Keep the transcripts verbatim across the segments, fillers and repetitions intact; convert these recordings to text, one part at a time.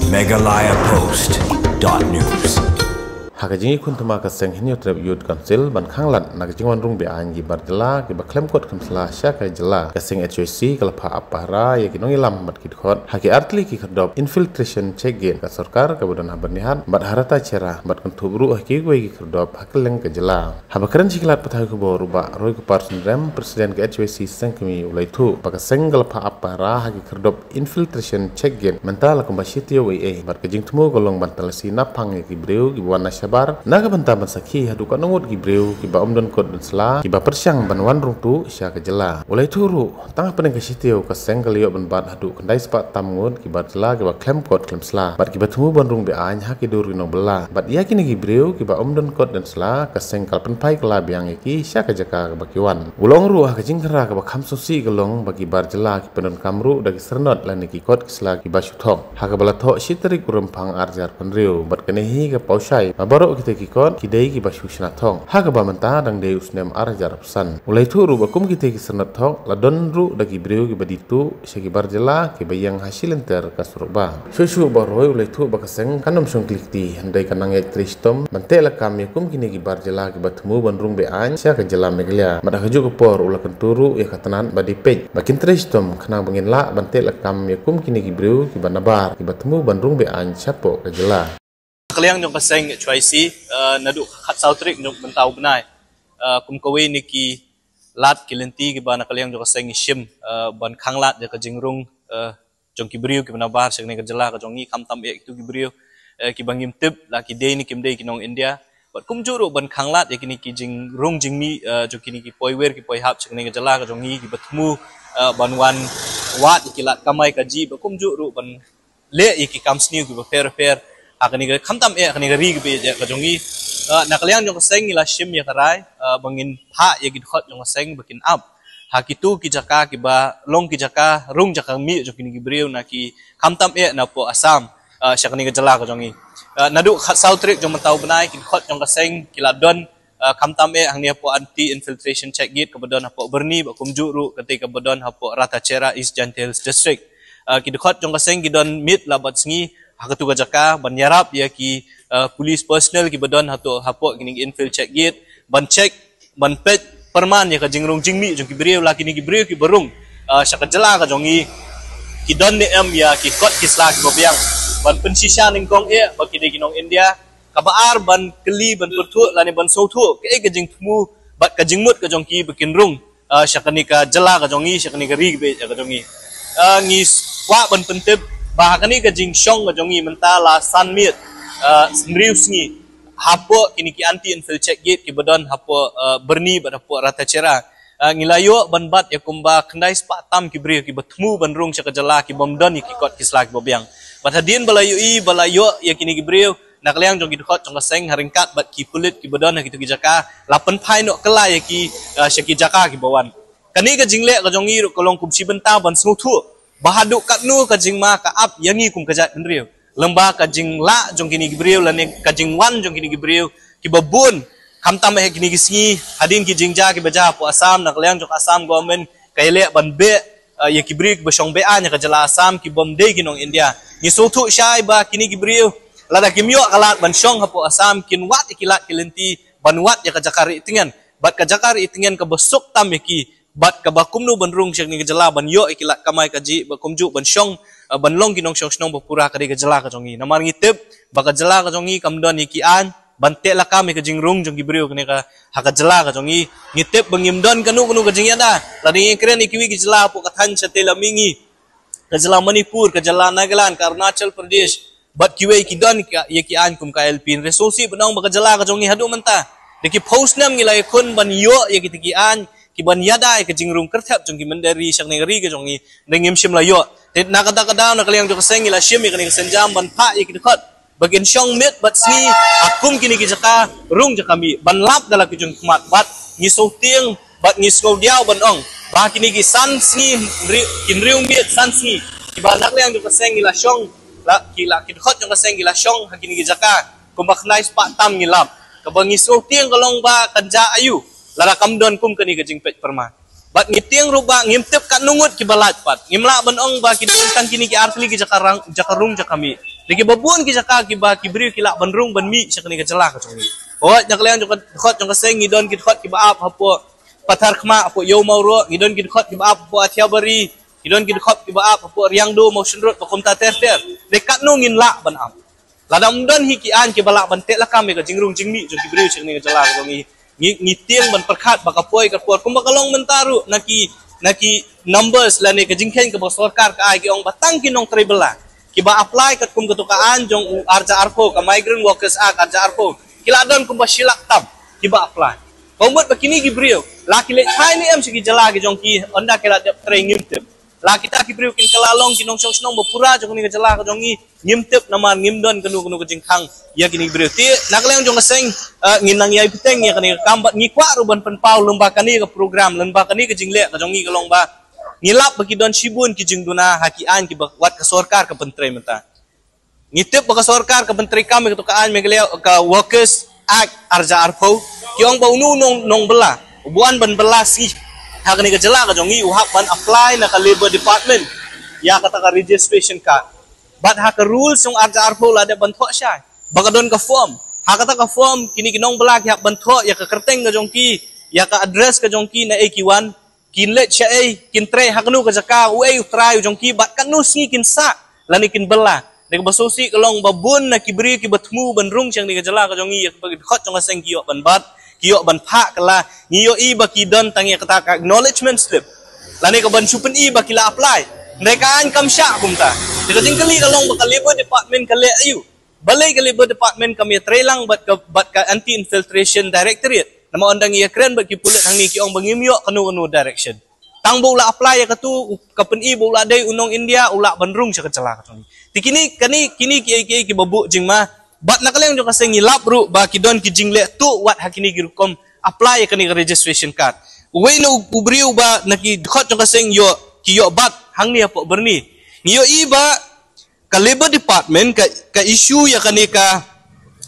Meghalaya Post dot news. Ha ka jingïakhun thma ka seng Hynñiewtrep Youth Council ban khanglad na ka jingwan rung beaiñ ki bar jylla kiba khlem kot khlem sla sha ka jylla, ka seng H Y C ka la phah ap pahara ïa ki nongïalam bad ki dkhot ha ki artylli ki khyrdop infiltration check gate ka sorkar kaba don ha Byrnihat bad ha Ratacherra bad kynthup ruh ha kiwei ki khyrdop ha kylleng ka jylla. Haba kren sha ki lad pathai khubor u Bah Roy Kupar Synrem, President ka H Y C Sengkmie, u la ïathuh ba ka seng ka la phah ap pahara ha ki khyrdop infiltration check gate mynta la kumba shi taïew eiei bad ka jingthmu ka long ban talasi naphang ïa ki briew kiba wan na shabar na ka bynta ban sakhi haduh katno ngut ki briew kiba ym don kot don sla kiba pyrshang ban wan rung tuh sha ka jylla. U la ïathuh ruh tang hapdeng ka shi taïew ka seng ka la ïoh ban bat haduh khyndai spah tam ngut ki bar jylla kiba khlem kot khlem sla bad kiba thmu ban rung beaiñ ha ki dur ki nongbylla bad ïa kine ki briew kiba ym don kot don sla ka seng ka la pynphai kylla biang ïa ki sha ka jaka kaba ki wan. U la ong ruh ha ka jingkyrkhu kaba kham sngewsih ka long ba ki bar jylla ki pyndonkam ruh da ki syrnod lane ki kot ki sla kiba shu thok ha kaba la thoh shi tarik u Rymphang ar hajar pynriew bad kane hi ka paw shai ba baroh kita ki kot ki dei kiba shu shna thok ha kaba mynta dang dei u snem ar hajar arphew san. U la ïathuh ruh ba kum kita ki syrnod thok la don ruh da ki briew kiba die tuh sha ki bar jylla kiba ïeng ha shi lynter ka surok bah. Shuh shuh Bah Roy u la ïathuh ba ka seng kan ym shong kli kti hynrei kan nang ïaid trei shitom ban teh lakam ïa kum kine ki bar jylla kiba thmu ban rung beaiñ sha ka jylla Meghalaya. Bad ha kajuh ka por u la kyntu ruh ïa ka tnat ba dei peit ba kin trei shitom khnang ba ngin lah ban teh lakam ïa kum kine ki briew kiba nabar kiba thmu ban rung beaiñ shapoh ka jylla. Na ka liang jong ka seng H Y C, eh, naduh ka khatsaw tarik jong mynta u bnai, eh, kum kawei na ki lad ki lynti kiba na ka liang jong ka seng ngi shim, eh, ban khanglad ïa ka jingrung, eh, jong ki briew kiba nabar sha kane ka jylla ka jong ngi, khamtam eh kitu ki briew, eh, kiba ngim tip la ki dei ne kim dei ki nong India. Bad kumjuh ruh ban khanglad ïa kine ki jingrung jingmih, eh, jong kine ki poiwer ki poihap sha kane ka jylla ka jong ngi kiba thmu, eh, ban wan wad ïa ki lad kamai kajih, bad kumjuh ruh ban leh ïa ki kam sniew kiba pher pher ha kane ka, khamtam eh kane ka ri kaba ïeit ka jong ngi. Eh, na ka liang jong ka seng ngi la shim ïa ka rai, eh, ba ngin phah ïa ki dkhot jong ka seng ba kin ap ha kitu ki jaka kiba long ki jaka rung jaka mih jong kine ki briew na ki, khamtam eh napoh Assam, eh, sha kane ka jylla ka jong ngi. Eh, naduh khatsaw tarik jong mynta u bnai ki dkhot jong ka seng ki la don, eh, khamtam eh hangne hapoh Anti Infiltration Check Gate kaba don hapoh Byrni bad kumjuh ruh kata kaba don hapoh Ratacherra, East Jaintia Hills District. Eh, ki dkhot jong ka seng ki don miet la bad sngi ha katu ka jaka ban ïarap ïa ki, eh, police personnel kiba don hato hapoh kine ki infil check gate ban check ban peit pyrman ïa ka jingrung jingmih jong ki briew la kine ki briew kiba rung, eh, sha ka jylla ka jong ngi ki don ne em ïa ki kot ki sla kiba biang, ban pynshisha nyngkong eh ba ki dei ki nong India. Kaba ar ban kylli ban pyrthuh lane ban sngewthuh kaei ka jingthmu bad ka jingmut ka jong ki ba kin rung, ah, sha kane ka jylla ka jong ngi, sha kane ka ri kaba ïeit ka jong ngi. Ah, ngi s-, kwah ban pyntip ba ha kane ka jingshong ka jong ngi mynta la san miet, ah, hynriew sngi hapoh kine ki anti infil check gate kiba don hapoh, ah, Byrni bad hapoh Ratacherra. Ah, ngi la ïoh ban bat ïa kumba khyndai spah tam ki briew kiba thmu ban rung sha ka jylla kibym don ïa ki kot ki sla kiba biang. Bad hadien ba la ïohi ba la ïoh ïa kine ki briew na ka liang jong ki dkhot jong ka seng ha ryngkat bad ki pulit kiba don ha kitu ki jaka la pynphai noh kylla ïa ki, ah, sha ki jaka kiba wan. Kane ka jingleh ka jong ngi ruh ka long kum shi bynta ban sngewthuh ba haduh katno ka jingma ka ap ïa ngi kum ka jaitbynriew. Lyngba ka jinglah jong kine ki briew lane ka jingwan jong kine ki briew kiba bun, khamtam eh kine ki sngi hadien ki jingjia kiba jia hapoh Assam, na ka liang jong ka Assam government ka ïaleh ban beh, eh, ïa ki briew kiba shong beaiñ ha ka jylla Assam kibym dei ki nong India. Ngi sngewthuh shai ba kine ki briew lada kim ïoh ka lad ban shong hapoh Assam kin wad ïa ki lad ki lynti ban wad ïa ka jaka rieh tngen bad ka jaka rieh tngen kaba suk tam ïa ki bad kaba kumno ban rung sha kane ka jylla ban ïoh ïa ki lad kamai kajih bad kumjuh ban shong, eh, ban long ki nongshong shnong ba pura ka dei ka jylla ka jong ngi. Namar ngi tip ba ka jylla ka jong ngi kam don ïa ki aiñ ban teh lakam ïa ka jingrung jong ki briew kane ka ha ka jylla ka jong ngi. Ngi tip ba ngim don kano kano ka jingïada. Lada ngi kren ïa kiwei ki jylla hapoh ka thaiñ shatei la mihngi, ka jylla Manipur, ka jylla Nagaland, ka Arunachal Pradesh bad kiwei ki don ka, ïa ki aiñ kum ka I L P. Hynrei sngewsih ban ong ba ka jylla ka jong ngi haduh mynta da ki phew snem ngi la ïakhun ban ïoh ïa kita ki aiñ kiban ïada ïa ka jingrung kyrthep jong ki mynder ri sha kane ka ri ka jong ngi, hynrei ngim shym la ïoh. Te na kata ka daw na ka liang jong ka seng ngi la shim ïa kane ka sienjam ban phah ïa ki dkhot ba kin shong miet bad sngi ha kum kine ki jaka rung jaka mih ban lap da la ki jingkhmat bad ngi sngewtieng bad ngi sngewdiaw ban ong ba kine ki san sngi ri-, ki hynriew miet san sngi kiba na ka liang jong ka seng ngi la shong, la ki, la ki dkhot jong ka seng ngi la shong ha kine ki jaka kumba khyndai spah tam ngi lap. Kaba ngi sngewtieng ka long ba kan jia aïu lada kam don kum kane ka jingpeit pyrman. Bad ngi tieng ruh ba ngim tip katno ngut kiba lait pat. Ngim lah ban ong ba ki don tang kine ki artylli ki jaka rang, jaka rung jaka mih. Dei kiba bun ki jaka kiba ki briew ki lah ban rung ban mih sha kane ka jylla ka jong ngi. Hooid, na ka liang jong ka dkhot jong ka seng ngi don ki dkhot kiba ap hapoh Patharkhmah, hapoh Ïew Mawroh, ngi don ki dkhot kiba ap hapoh Athiabari, ngi don ki dkhot kiba ap hapoh Riangdo, Mawshynrut, ba kumta ter ter. Dei katno ngin lah ban ap? Lada ym don hi ki aiñ kiba lah ban teh lakam ïa ka jingrung jingmih jong ki briew sha kane ka jylla ka jong ngi, ngi, ngi tieng ban pyrkhat ba ka poi ka por kumba ka long mynta ruh na ki, na ki numbers lane ka jingkheiñ kaba sorkar ka ai, ki ong ba tang ki nongtrei bylla kiba apply katkum kato ka aiñ jong u ar hajar arphew, ka Migrant Workers Act ar hajar arphew, ki la don kumba shi lak tam kiba apply. Ka mut ba kine ki briew la ki leit phai ne em sha ki jylla ki jong ki, ynda ki la dep trei ngim tip. La kita ki briew kin kylla long ki nongshong shnong ba pura jong kane ka jylla ka jong ngi, ngim tip namar ngim don kano kano ka jingkhang ïa kine ki briew. Te na ka liang jong ka seng, eh, ngin nang ïai bteng ïa kane ka kam bad ngi kwah ruh ban pynpaw lem ba kane ka program, lem ba kane ka jingleh ka jong ngi ka long ba ngi lap ba ki don shibun ki jingduna ha ki aiñ kiba wat ka sorkar ka pyntrei mynta. Ngi tip ba ka sorkar ka pyntrei kam ïa kato ka aiñ Meghalaya, ka Workers Act ar hajar arphew, ki ong ba uno u nong, nongbylla uba wan ban bylla sngi ha kane ka jylla ka jong ngi u hap ban apply na ka Labour Department ïa kata ka registration card. Bad ha ka rules jong ar hajar arphew la dep ban thoh shai ba ka don ka form. Ha kata ka form kine ki nongbylla ki hap ban thoh ïa ka kyrteng ka jong ki, ïa ka address ka jong ki, naei ki wan, kin leit shaei, kin trei ha kano ka jaka, uei u trai u jong ki bad katno sngi kin sah lane kin bylla. Dei kaba sngewsih ka long ba bun na ki briew kiba thmu ban rung sha kane ka jylla ka jong ngi, ïa kaba ki dkhot jong ka seng ki ïoh ban bat, ki ïoh ban phah kylla. Ngi ïohi ba ki don tang ïa kata ka acknowledgement slip lane ka ban shu pyni ba ki la apply. Dei ka aiñ kam shah kumta. Dei ka jingkylli ka long ba ka Labour Department ka leh aïu? Balei ka Labour Department kam ïatreilang bad ka, bad ka Anti Infiltration Directorate? Namar ynda ngi ïakren bad ki pulit hangne ki ong ba ngim ïoh kano kano direction. Tang ba u la apply ïa katu, ka pyni ba u la dei u nong India, u lah ban rung sha ka jylla ka jong ngi. Te kine, kine, kine kiei kiei kiba buh jingma. Bad na ka liang jong ka seng ngi lap ruh ba ki don ki jingleh tuh wat ha kine ki rukom apply ïa kane ka registration card. Uwei na u, u briew ba na ki dkhot jong ka seng ïoh, ki ïoh bat hangne hapoh Byrni. Ngi ïohi ba ka Labour Department ka, ka issue ïa kane ka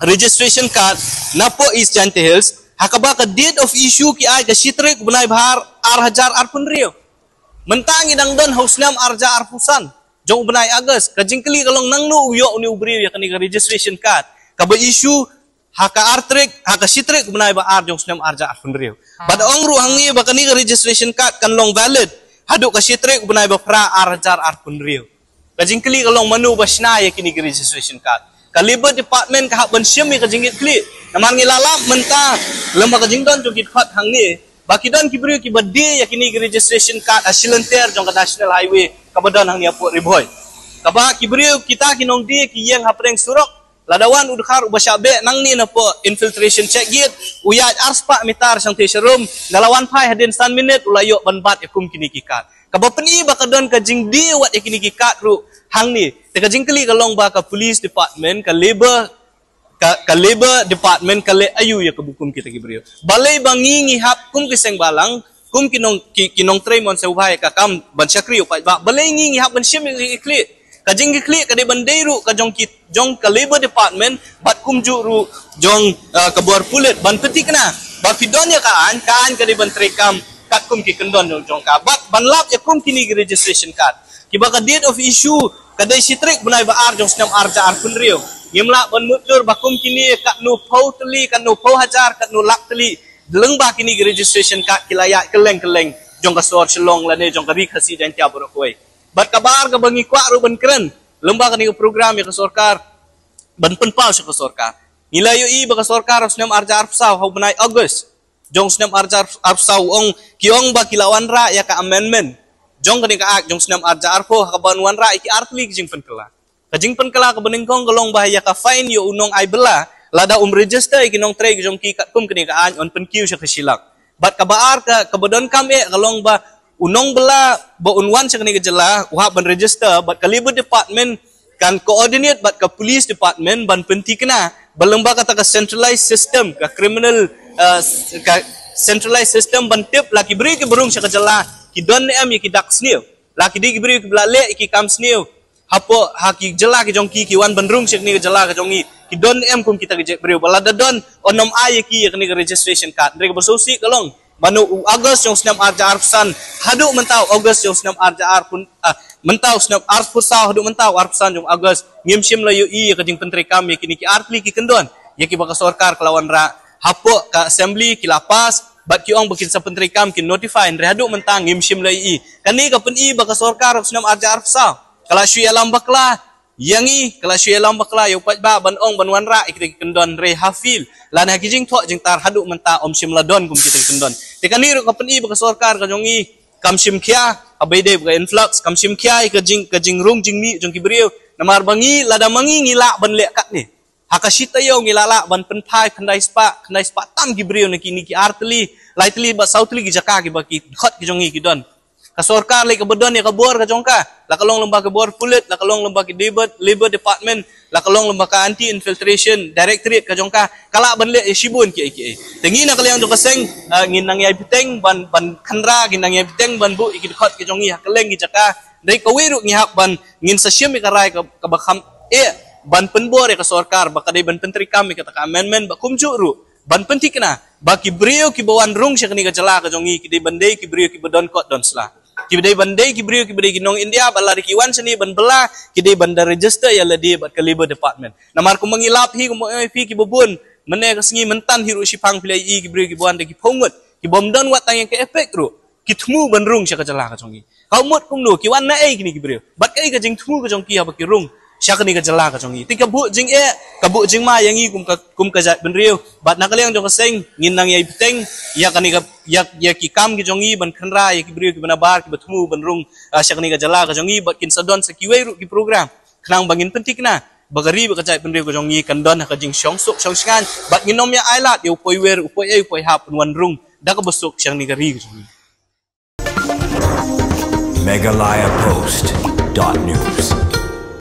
registration card napoh East Jaintia Hills, ha kaba ka date of issue ki ai ka shi tarik u bnai ba ar, ar hajar arphew hynriew. Mynta ngi dang don ha u snem ar hajar arphew san jong u bnai August. Ka jingkylli ka long nangno u ïoh une u briew ïa kane ka registration card kaba issue ha ka ar tarik, ha ka shi tarik u bnai ba ar jong u snem ar hajar arphew hynriew. Bad ong ruh hangne ba kane ka registration card kan long valid haduh ka shi tarik u bnai ba phra ar hajar arphew hynriew. Ka jingkylli ka long mano ba shna ïa kine ki registration card? Ka Labour Department ka hap ban shim ïa ka jingkitkhlieh. Namar ngi la lap mynta lem bad ka jingdon jong ki dkhot hangne ba ki don ki briew kiba die ïa kine ki registration card ha shi lynter jong ka National Highway kaba don hangne hapoh Ri Bhoi. Kaba ki briew kita ki nongdie ki ïeng hapdeng surok. Lada wan u dkhar uba shah beh nangne napoh infiltration check gate, u ïaid ar spah meter shangthie sharum, da la wan phai hadien san minit u la ïoh ban bat ïa kum kine ki card. Kaba pyni ba ka don ka jingdie wat ïa kine ki card ruh hangne. Te ka jingkylli ka long ba ka police department, ka labour, ka, ka labour department ka leh aïu ïa kaba kum kita ki briew? Balei ba ngi ngi hap kum ki seng balang, kum ki nong, ki, ki nongtrei mon sngewbha ïa ka kam ban shakri u paidbah, balei ngi ngi hap ban shim ïa ki khlieh? Ka jingkitkhlieh ka dei ban dei ruh ka jong ki, jong ka labour department bad kumjuh ruh jong, ah, ka bor pulit ban pynthikna ba phi don ïa ka aiñ, ka aiñ ka dei ban treikam katkum ki kyndon jong, jong ka. Bad ban lap ïa kum kine ki registration card kiba ka date of issue ka dei shi tarik bnai ba ar jong u snem ar hajar arphew hynriew. Ngim lah ban mutdur ba kum kine katno phew tylli, katno phew hajar, katno lak tylli lyngba kine ki registration card ki la ïaid kylleng kylleng jong ka sor Shillong lane jong ka Ri Khasi Jaiñtia baroh kawei. Bad kaba ar kaba ngi kwah ruh ban kren lyngba kane ka program ïa ka sorkar, ban pynpaw sha ka sorkar. Ngi la ïohi ba ka sorkar ha u snem ar hajar arphew saw ha u bnai August jong u snem ar hajar arphew saw u ong, ki ong ba ki la wanrah ïa ka amendment jong kane ka act jong u snem ar hajar arphew ha kaba wanrah ïa ki ar tylli ki jingpynkylla. Ka jingpynkylla kaba nyngkong ka long ba ïa ka fine ïa u nong ai bylla lada um register ïa ki nongtrei ki jong ki katkum kane ka aiñ, yn pynkiew sha ka shi lak. Bad kaba ar ka, kaba donkam eh ka long ba u nongbylla ba un wan sha kane ka jylla u hap ban register bad ka labour department kan coordinate bad ka police department ban pynthikna ba lyngba kata ka centralized system, ka criminal, uh, ka centralized system ban tip la ki briew kiba rung sha ka jylla ki don ne em ïa ki dak sniew, la ki dei ki briew kiba la leh ïa ki kam sniew hapoh, ha ki jylla ki jong ki, ki wan ban rung sha kane ka jylla ka jong ngi, ki don ne em kum kita ki jaitbynriew. Ba lada don, yn ym ai ïa ki ïa kane ka registration card. Hynrei kaba sngewsih ka long Mano u August jong u snem arja arphew san haduh mynta u August jong u snem arja arphew, ah, mynta u snem arphew saw haduh mynta u arphew san jong u August, ngim shym la ïohi ïa ka jingpyntreikam ïa kine ki artylli ki kyndon ïa kiba ka sorkar ka la wanrah. Hapoh ka assembly ki la pass bad ki ong ba kin sa pyntreikam, kin notify, hynrei haduh mynta ngim shym la ïohi. Kane ka pyni ba ka sorkar u snem arja arphew saw ka la shu ïalam bakla ïa ngi, ka la shu ïalam bakla ïa u paidbah ban ong ban wanrah ïa kita ki kyndon, hynrei ha field lane ha ki jingthoh jingtar haduh mynta ym shym la don kum kita ki kyndon. Te kane ruh ka pyni ba ka sorkar ka jong ngi kam shim khia, haba ïadei bad ka influx, kam shim khia ïa ka jing, ka jingrung jingmih jong ki briew. Namar ba ngi, lada ma ngi ngi lah ban leh katne, ha ka shi taïew ngi lah lah ban pynphai khyndai spah, khyndai spah tam ki briew na kine ki artylli, laitylli bad sawtylli ki jaka kiba ki dkhot ki jong ngi ki don. Ka sorkar lei kaba don ïa ka bor ka jong ka, la ka long lyngba ka bor pulit, la ka long lyngba ki labor, labor department, la ka long lyngba ka anti infiltration directorate ka jong ka, ka lah ban leh ïa shibun kiei kiei. Te ngi na ka liang jong ka seng, ah, ngin nang ïai bteng ban, ban kynra, ngin nang ïai bteng ban buh ïa ki dkhot ki jong ngi ha kylleng ki jaka. Dei kawei ruh ngi hap ban, ngin sa shim ïa ka rai ka, kaba kham eh ban pynbor ïa ka sorkar ba ka dei ban pyntreikam ïa kata ka amendment, ba kumjuh ruh ban pynthikna ba ki briew kiba wan rung sha kane ka jylla ka jong ngi ki dei ban dei ki briew kiba don kot don sla, ki dei ban dei ki briew kiba dei ki nong India, bad lada ki wan shane ban bylla ki dei ban da register ïa lade bad ka Labour Department. Namar kumba ngi lap hi, kumba ngi ong ïa phi, kiba bun mynne ka sngi, mynta hi ruh shiphang phi la ïohi ki briew kiba wan da ki phew ngut kiba ym don wat tang ïa ka EPIC ruh, ki thmu ban rung sha ka jylla ka jong ngi. Ka mut kumno, ki wan naei kine ki briew? Bad kaei ka jingthmu ka jong ki haba ki rung sha kane ka jylla ka jong ngi? Te ka buh jingeh, ka buh jingma ïa ngi kum ka, kum ka jaitbynriew. Bad na ka liang jong ka seng ngin nang ïai bteng ïa kane ka, ïa, ïa ki kam ki jong ngi ban kynra ïa ki briew kiba nabar kiba thmu ban rung, ah, sha kane ka jylla ka jong ngi, bad kin sa don sa kiwei ruh ki program khnang ba ngin pynthikna ba ka ri bad ka jaitbynriew ka jong ngi kan don ha ka jingshongsuk shongshngaiñ, bad ngin ym ïa ailad ïa u poiwer, u poiei, u poihap ban wan rung da kaba suk sha kane ka ri ka jong ngi. Meghalaya Post dot news.